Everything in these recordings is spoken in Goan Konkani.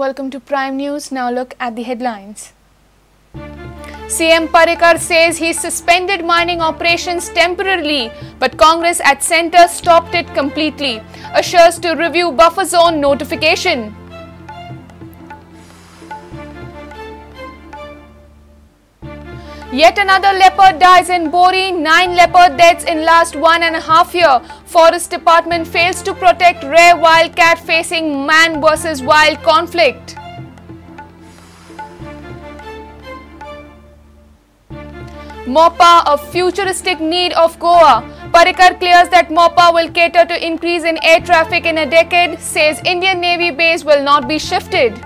Welcome to Prime News. Now look at the headlines. CM Parrikar says he suspended mining operations temporarily, but Congress at centre stopped it completely. Assures to review buffer zone notification. Yet another leopard dies in Bori, 9 leopard deaths in last 1.5 year. Forest Department fails to protect rare wild cat facing man versus wild conflict. Mopa, a futuristic need of Goa. Parrikar clears that Mopa will cater to increase in air traffic in a decade, says Indian Navy base will not be shifted.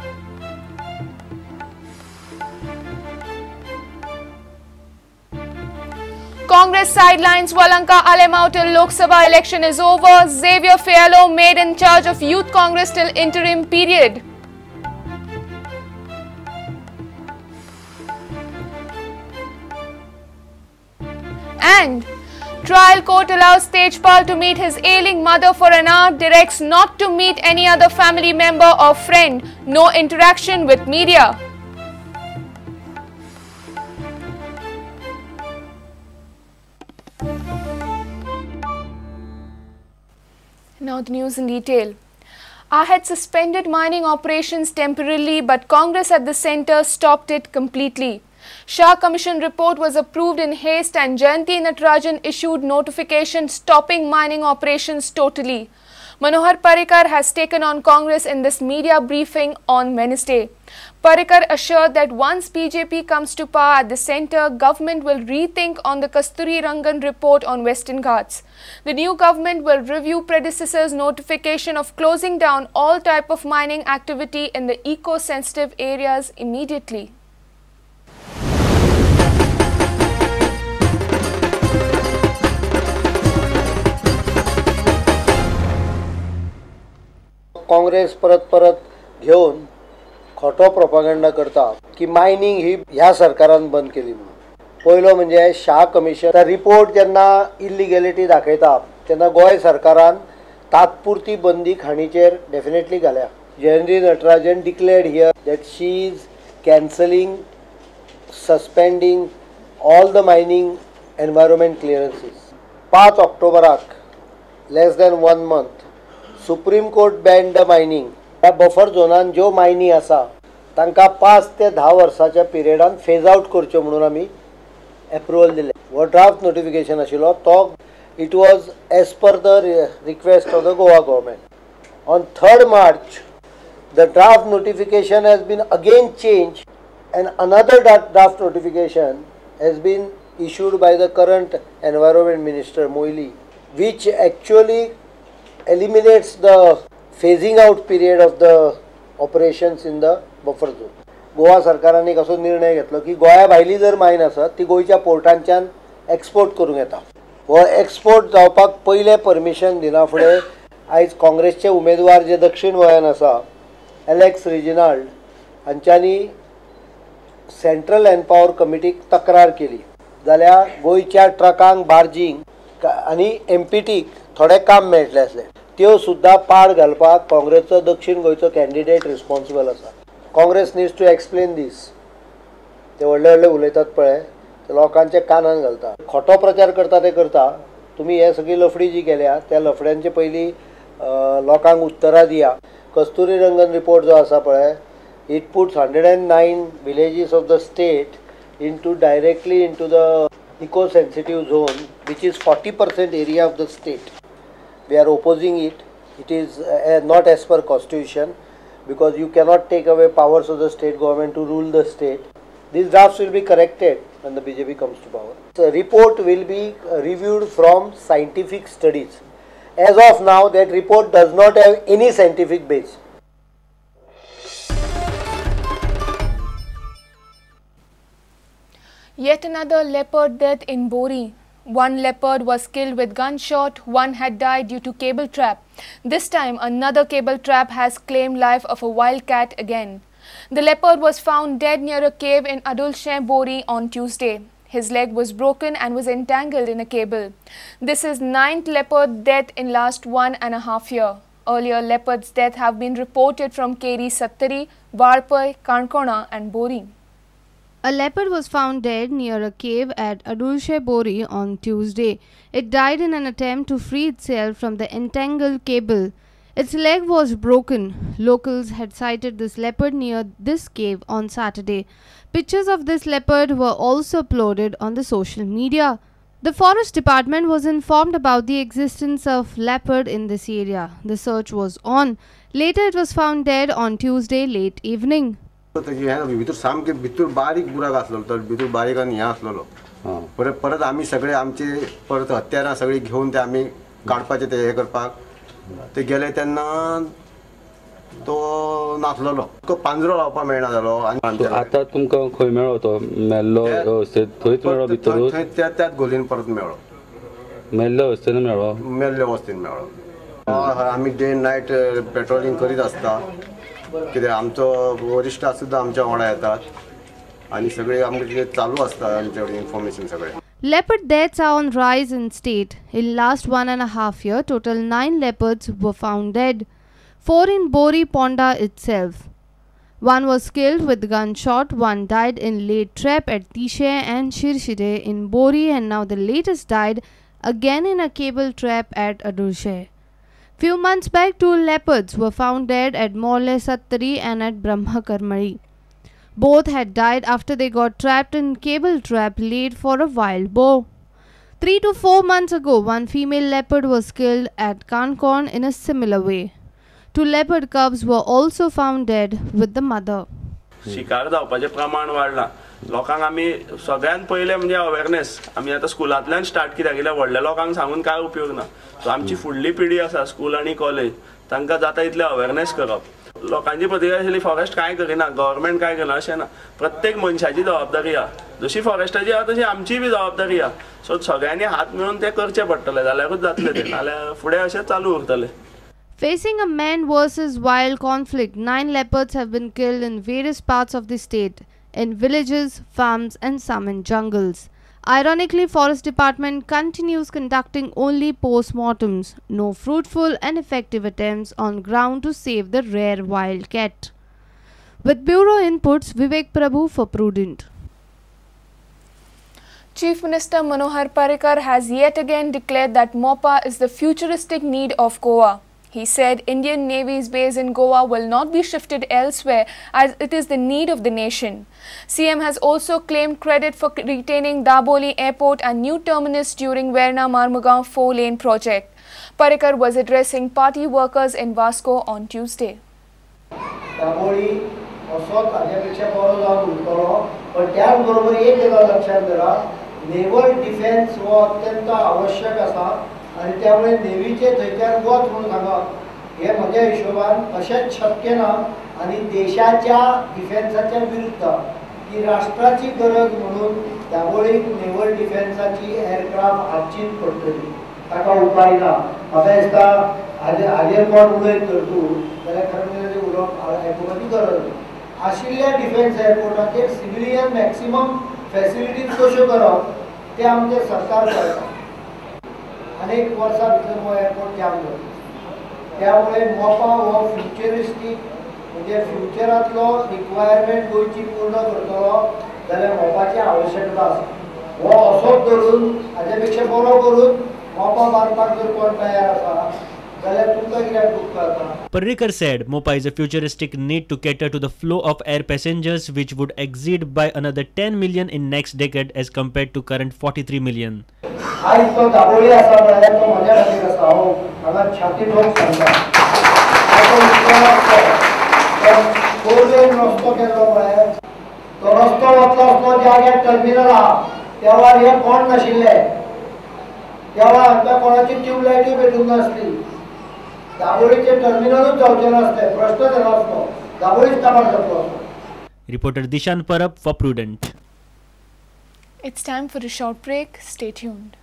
Congress sidelines Valanka Alemao till Lok Sabha election is over. Xavier Fiallo made in charge of Youth Congress till interim period. And trial court allows Tejpal to meet his ailing mother for an hour, directs not to meet any other family member or friend. No interaction with media. Now the news in detail. I had suspended mining operations temporarily, but Congress at the centre stopped it completely. Shah Commission report was approved in haste and Jayanti Natarajan issued notification stopping mining operations totally. Manohar Parrikar has taken on Congress in this media briefing on Wednesday. Parrikar assured that once BJP comes to power at the centre, government will rethink on the Kasturi Rangan report on Western Ghats. The new government will review predecessor's notification of closing down all type of mining activity in the eco-sensitive areas immediately. Congress परत परत घेवन खोटो प्रोपागंडा करता की मायनिंग ही ह्या सरकारान बंद केली म्हणून. पयलो म्हणजे शाह कमिशन रिपोर्ट जेन्ना इल्लिगेलिटी दाखयता तेन्ना गोंय सरकारान तात्पुरती बंदी खाणीचेर डेफिनेटली घाल्या. Jayanti Natarajan declared here that she is cancelling, suspending all the mining environment clearances. 5 ऑक्टोबराक less than 1 month Supreme Court ban the mining. ह्या बफर झोनान ज्यो मायनी आसा तांकां 5 ते 10 वर्साच्या पिरियडान फेज आउट करच्यो म्हणून आमी एप्रुवल दिलें. हो ड्राफ्ट नोटिफिकेशन आशिल्लो तो it was as per the request of the Goa government. On 3 March the draft notification has been again change and another draft notification has been issued by the current environment minister Moily, which actually eliminates the phasing out period of the operations in the buffer zone. Goa सरकारान एक असो निर्णय घेतलो की गोंया भायली जर मायन आसत ती गोंयच्या पोर्टांच्यान एक्सपोर्ट करूंक येता. हो एक्सपोर्ट जावपाक पयलें परमिशन दिना फुडें आयज काँग्रेसचे उमेदवार जे दक्षिण गोंयान आसा एलेक्स रिजिनाल्ड हांच्यांनी सेंट्रल एनपावर कमिटीक तक्रार केली जाल्यार गोंयच्या ट्रकांक बार्जींक आनी एमपीटीक थोडें काम मेळटलें आसलें त्यो सुद्दां पाड घालपाक काँग्रेसचो दक्षिण गोंयचो कॅन्डिडेट रिस्पॉन्सिबल आसा. Congress needs to explain this. ते व्हडले व्हडले उलयतात पळय ते लोकांच्या कानान घालता, खोटो प्रचार करता ते करता. तुमी हे सगळी लफडी जी केल्या त्या लफड्यांचे पयलीं लोकांक उत्तरां दिया. कस्तुरी रंगन रिपोर्ट जो आसा पळय it puts 109 villages of the state into directly into the eco sensitive zone which is 40% area of the state. We are opposing it. It is not as per constitution because you cannot take away powers of the state government to rule the state. These drafts will be corrected when the BJP comes to power. The report will be reviewed from scientific studies. As of now, that report does not have any scientific base. Yet another leopard death in Bori. One leopard was killed with gunshot, one had died due to cable trap. This time another cable trap has claimed life of a wild cat again. The leopard was found dead near a cave in Adulshem, Bori on Tuesday. His leg was broken and was entangled in a cable. This is 9th leopard death in last 1.5 year. Earlier, leopards' death have been reported from Keri Sattari, Valpoi, Kankona and Bori. A leopard was found dead near a cave at Adurshe Bori on Tuesday. It died in an attempt to free itself from the entangled cable. Its leg was broken. Locals had sighted this leopard near this cave on Saturday. Pictures of this leopard were also uploaded on the social media. The forest department was informed about the existence of leopard in this area. The search was on. Later it was found dead on Tuesday late evening. भितर सामके भितर बारीक बुराक आसलो तो भितर बारीक आनी हें आसलेलो परत परत आमी सगळे आमचे परत हत्यारां सगळीं घेवन ते आमी काडपाचे ते हें करपाक ते गेले तेन्ना तो नासलेलो तो पांजरो लावपाक मेळना जालो. आनी आतां तुमकां खंय मेळ्ळो तो मेल्लो अवस्थेंत? थंयच मेळ्ळो भितरूच? थंय त्याच गोलीन परत मेळ्ळो. मेल्ले अवस्थेन मेळ्ळो? मेल्ले अवस्थेन मेळ्ळो. हय, आमी डे नायट पेट्रोलिंग करीत आसता. कित्याक आमचो वरिश्ठ सुद्दां आमच्या वांगडा येतात आनी सगळे आमकां कितें चालू आसता आमचे कडेन इन्फॉर्मेशन सगळें. Leopard deaths are on rise in state. In last 1.5 year, total 9 leopards were found dead. 4 in Bori Ponda itself. 1 was killed with gunshot, 1 died in late trap at Tishe and Shirshire in Bori, and now the latest died again in a cable trap at Adurshe. Few months back, 2 leopards were found dead at Morle Sattari and at Brahmakarmari. Both had died after they got trapped in cable trap laid for a wild boar. 3 to 4 months ago, 1 female leopard was killed at Kankon in a similar way. 2 leopard cubs were also found dead with the mother. शिकार जावपाचें प्रमाण वाडलां. लोकांक आमी सगळ्यान पयलें म्हणजे अवेरनेस आमी आतां स्कुलांतल्यान स्टार्ट कित्याक केल्यार व्हडल्या लोकांक सांगून कांय उपयोग ना. सो आमची फुडली पिढी आसा स्कूल आनी कॉलेज तांकां जाता इतलें अवेरनेस करप. लोकांची प्रतिक्रिया आशिल्ली फॉरेस्ट कांय करिना, गव्हर्मेंट कांय करिना, अशें ना. प्रत्येक मनशाची जबाबदारी आहा, जशी फॉरेस्टाची आहा तशी आमचीय बी जबाबदारी आहा. सो सगळ्यांनी हात मेळून तें करचें पडटलें, जाल्यारूच जातलें तें, नाल्यार फुडें अशें चालू उरतलें. Facing a man versus wild conflict, 9 leopards have been killed in various parts of the state, in villages, farms and some in jungles. Ironically, forest department continues conducting only post-mortems, no fruitful and effective attempts on ground to save the rare wild cat. With Bureau inputs, Vivek Prabhu for Prudent. Chief Minister Manohar Parrikar has yet again declared that Mopa is the futuristic need of Goa. He said Indian Navy's base in Goa will not be shifted elsewhere as it is the need of the nation. CM has also claimed credit for retaining Daboli Airport and new terminus during Verna Marmugao 4-lane project. Parrikar was addressing party workers in Vasco on Tuesday. Daboli असोच हाज्या बरो जावन उरतलो, पण त्याच बरोबर एक गजाल लक्षात धरा, नेव्हल डिफेन्स हो अत्यंत आवश्यक आसा आनी त्यामुळे नेव्हीचे थंयच्यान वच म्हणून सांगप हे म्हज्या हिशोबान अशेंच शक्य ना आनी देशाच्या डिफेन्साच्या विरुद्ध ती राष्ट्राची गरज म्हणून दाबोळीक नेव्हल डिफेन्साची एअरक्राफ्ट हाडचीच पडटली, ताका उपाय ना. म्हाका दिसता हाजेर कोण उलयत तर तूं जाल्यार खरें म्हणजे उलोवप आयकुपाची गरज ना. आशिल्ल्या डिफेन्स एअरपोर्टाचेर सिविलियन मॅक्सिमम फॅसिलिटीज कश्यो करप तें आमचें सरकार करता. अनेक वर्सां भितर हो एअरपोर्ट जाम जाता, त्यामुळे मोपा हो फ्युचरिस्टीक म्हणजे फ्युचरांतलो रिक्वायरमेंट गोंयची पूर्ण करतलो जाल्यार मोपाची आवश्यकता आसा. हो असोच धरून हाजे पेक्षा बरो करून मोपा बांदपाक जर कोण तयार आसा जाल्यार तुमकां कित्याक दुख्ख जाता? Parrikar said Mopa is a futuristic need to cater to the flow of air passengers, which would exceed by another 10 million in next decade as compared to current 43 million. आयज तो दाबोळी आसा म्हळ्यार तो म्हज्या खातीर आसा, हांव हांगा छाती ठोक सांगता. फोर लेन रस्तो केल्लो म्हळ्यार तो रस्तो वतलो आसलो जाग्यार टर्मिनल आहा, तेव्हार हे कोण नाशिल्ले, तेव्हा आमकां कोणाची ट्यूबलायटूय पेटूंक नासली. दाबोळीचे टर्मिनलूच जावचें नासलें, प्रश्नच येनासलो, दाबोळीच काबार जातलो आसलो. Reporter Dishan Parab for Prudent. It's time for a short break. Stay tuned.